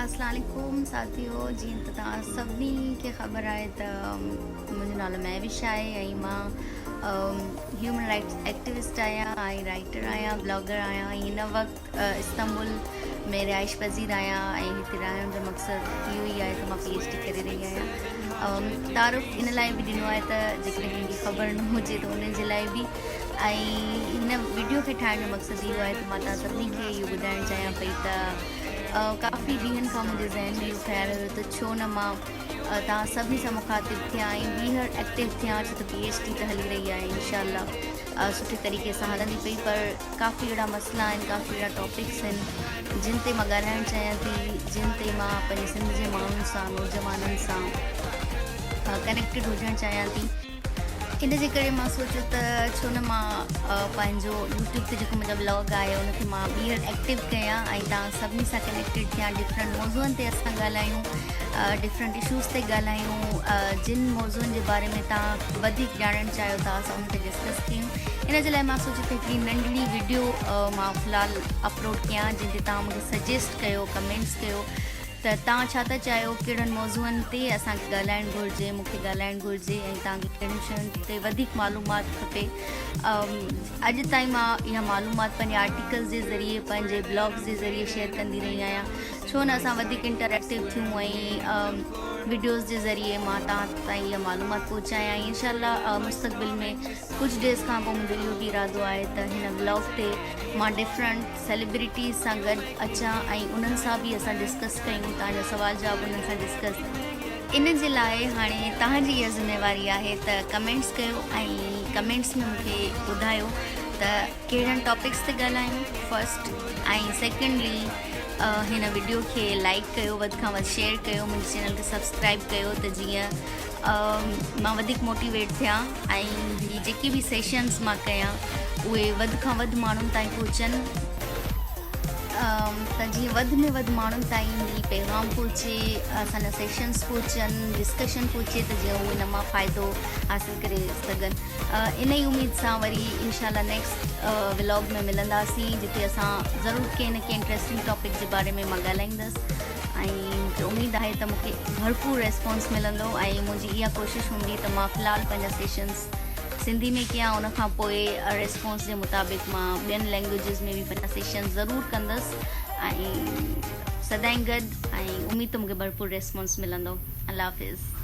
اسلام عليڪم ساٿيو جيئن ته توهان سڀني کي خبر آهي ته منهنجو نالو مهوش آهي ۽ مان هيومن رائٽس ايڪٽيوسٽ آهيان ۽ رائٽر آهيان بلاگر آهيان ۽ هن وقت استنبول ۾ رهائش پذير آهيان ۽ هتي رهڻ جو مقصد اهو ئي آهي ته مان پي ايڇ ڊي ڪري رهي آهيان تعارف ان لاء به ڏنو آهي ته جيڪڏهن ڪنهن کي خبر نه هجي ته انهن جي لاء به ۽ هن وڊيو کي ٺاهڻ جو مقصد اهو آهي ته مان توهان سڀني کي اهو ٻڌائڻ چاهيان پئي ته ڪافي ڏينهن کان منهنجي ذهن ۾ اهو خيال هيو ته ڇو نه مان توهان سڀني سان مخاطب ٿيان ۽ ٻيهر ايڪٽو ٿيان ڇو ته پي ايڇ ڊي ته هلي رهي آهي انشاء الله سٺي طريقي سان هلندي پئي پر ڪافي اهڙا مسئلا آهن ڪافي اهڙا ٽاپڪس آهن جن تي مان ڳالهائڻ چاهيان ٿي جن تي مان پنهنجي سنڌ جي ماڻهن سان نوجوانن سان ڪنيڪٽيڊ هجڻ چاهيان ٿي. ان جي ڪري مان سوچيو ته ڇو نه مان پنهنجو يوٽيوب تي جيڪو منهنجو بلاگ آهي ان کي مان ٻيهر ايڪٽو ڪيان ۽ توهان سڀني سان ڪنيڪٽيڊ ٿيان ڊفرنٽ موضوعن تي اسان ڳالهايون ڊفرنٽ اشوز تي ڳالهايون جن موضوعن جي باري ۾ توهان وڌيڪ ڄاڻڻ چاهيو ٿا اسان ان تي ڊسڪس ڪيون ان جي لاء مان سوچيو ته هڪڙي ننڍڙي ويڊيو مان في الحال اپلوڊ ڪيان جنهن تي توهان مونکي سجيسٽ ڪيو ڪمينٽس ڪيو ته توهان ڇا ٿا چاهيو ڪهڙن موضوعن تي اسان کي ڳالهائڻ گهرجي مون کي ڳالهائڻ گهرجي ۽ توهان کي ڪهڙين شين تي وڌيڪ معلومات کپي اڄ تائين مان اها معلومات پنهنجي آرٽيڪلز جي ذريعي پنهنجي بلاگز جي ذريعي شيئر ڪندي رهي آهيان ڇو نه اسان وڌيڪ انٽريڪٽو ٿيون ۽ وڊيوز جي ذريعي مان توهان تائين اها معلومات پهچايان ۽ انشاء الله مستقبل ۾ ڪجهه ڊيز کان پوء منهنجو اهو به ارادو آهي ته هن بلاگ تي مان ڊفرنٽ سيلبرٽيز سان گڏ اچان ۽ انهن سان به اسان ڊسڪس ڪيون توهان جا سوال جواب انهن سان ڊسڪس. ان جي لاء هاڻي توهان جي اها ذميواري آهي ته ڪمينٽس ڪيو ۽ ڪمينٽس ۾ مون کي ٻڌايو ته ڪهڙن ٽاپڪس تي ڳالهايون فرسٽ ۽ سيڪنڊلي هن وڊيو کي لائڪ ڪيو وڌ کان وڌ شيئر ڪيو منهنجي چينل کي سبسڪرائب ڪيو ته جيئن مان وڌيڪ موٽيويٽ ٿيان ۽ هي جيڪي به سيشنز مان ڪيان اهي وڌ کان وڌ ماڻهن تائين پهچن ته جيئن وڌ ۾ وڌ ماڻهن تائين هي پيغام پهچي اسان جا سيشنز پهچن ڊسڪشن پهچي ته جيئن هو ان مان فائدو حاصل ڪري سگهن ان ئي اميد سان وري انشاء الله نيڪسٽ ولاگ ۾ ملنداسين جتي اسان ضرور ڪنهن نه ڪنهن انٽريسٽنگ ٽاپڪ جي باري ۾ مان ڳالهائيندس ۽ مون کي اميد آهي ته مون کي ڀرپور ريسپانس ملندو ۽ منهنجي اها ڪوشش هوندي ته مان في الحال پنهنجا سيشنس سنڌي ۾ ڪيان ان کان پوء ريسپانس جي مطابق مان ٻين لينگويجز ۾ به پنهنجا سيشنس ضرور ڪندس ۽ سدائين گڏ ۽ اميد ته مون کي ڀرپور ريسپانس ملندو الله حافظ.